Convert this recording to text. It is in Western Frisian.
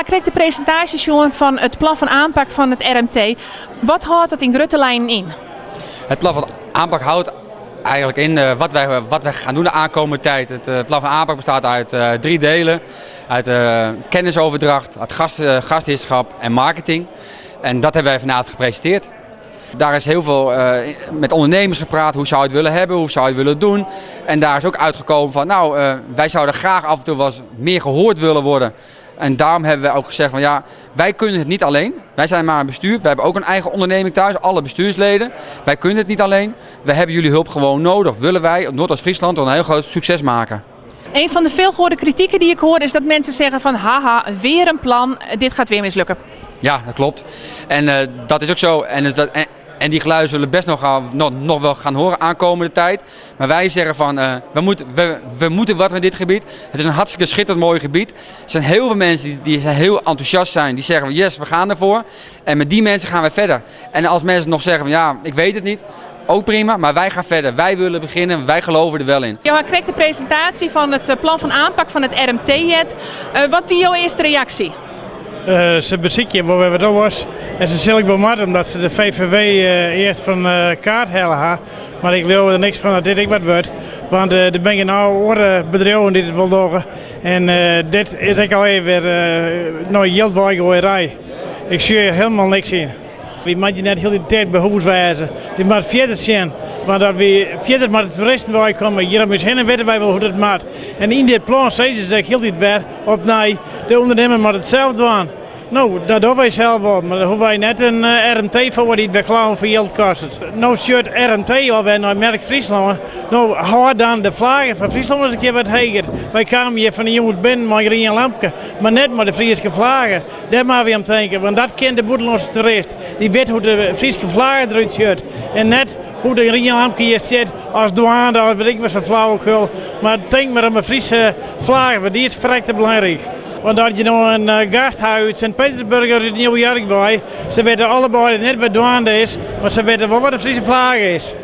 krekt de presintaasje sjoen fan it plan fan aanpak fan it RMT. Wat hâldt dat yn grutte lijnen yn? Het plan van aanpak houdt eigenlijk in eh, wat, wij, wat wij gaan doen de aankomende tijd. Het eh, plan van aanpak bestaat uit eh, drie delen. Uit kennisoverdracht, uit gast, gastheerschap en marketing. En dat hebben wij vanavond gepresenteerd. Daar is heel veel met ondernemers gepraat. Hoe zou je het willen hebben? Hoe zou je het willen doen? En daar is ook uitgekomen van, nou, wij zouden graag af en toe wat meer gehoord willen worden. En daarom hebben wij ook gezegd van ja, wij kunnen het niet alleen. Wij zijn maar een bestuur. Wij hebben ook een eigen onderneming thuis, alle bestuursleden. Wij kunnen het niet alleen. We hebben jullie hulp gewoon nodig. Willen wij op Noordoost-Friesland een heel groot succes maken. Een van de veelgehoorde kritieken die ik hoor is dat mensen zeggen van haha, weer een plan, dit gaat weer mislukken. Ja, dat klopt. En uh, dat is ook zo. En, dat, en, en die geluiden zullen best nog, nog, nog wel gaan horen aankomende tijd. Maar wij zeggen van, uh, we, moet, we, we moeten wat met dit gebied. Het is een hartstikke schitterend mooi gebied. Er zijn heel veel mensen die, die heel enthousiast zijn. Die zeggen van yes, we gaan ervoor. En met die mensen gaan we verder. En als mensen nog zeggen van ja, ik weet het niet. Ook prima, maar wij gaan verder. Wij willen beginnen, wij geloven er wel in. Jo krekt de presintaasje fan it plan fan aanpak fan it RMT heard. Uh, wat wie jo earste reaksje? Uh, se besykje wol wer wat oars. En se sil ek wol moatte omdat se de VVW uh, earst fan uh, kaart helle ha. Mar ik leau der niks fan dat dit ek wat wurdt. Want uh, der binne genôch oare bedriuwen dy't it wol dogge. En uh, dit is ek al even wer uh, no jild weigoaierij. Ik sjoch hjir hielendal niks yn. Wy moatte net hiel de tiid by hûs wêze. Wy moatte fierder sjen. Want as wy fierder mei de toeristen weikomme, hjir om ús hinne witte wy wol hoe't it moat. En yn dit plan sizze se ek hieltyd wer opnij, de ûndernimmer moat it sels dwaan. No, dat dogge wy sels wol, mar dêr hoege wy net in RMT foar dy't wer klauwen fan jild kostet. No sjocht RMT alwer nei Merk Fryslân. No, hâld dan de flage fan Fryslân ris in kear wat heger. Wy kamen hjir fan 'e jûns binnen mei in grien lampke, mar net mei de Fryske flage. Dêr moatte wy om tinke, want dat ken de bûtenlânske toerist. Dy wit hoe't de Fryske flage derút sjocht en net hoe't in grien lampke hjir stiet as dûane of wit ik wat foar flauwekul. Mar tink mar om 'e Fryske flage, want dy is ferrekte belangryk. Want as je no in gast ha út Sint-Petersburg of út New York wei, se witte allebeide net wat dûane is, mar se witte wol wat de Fryske flage is.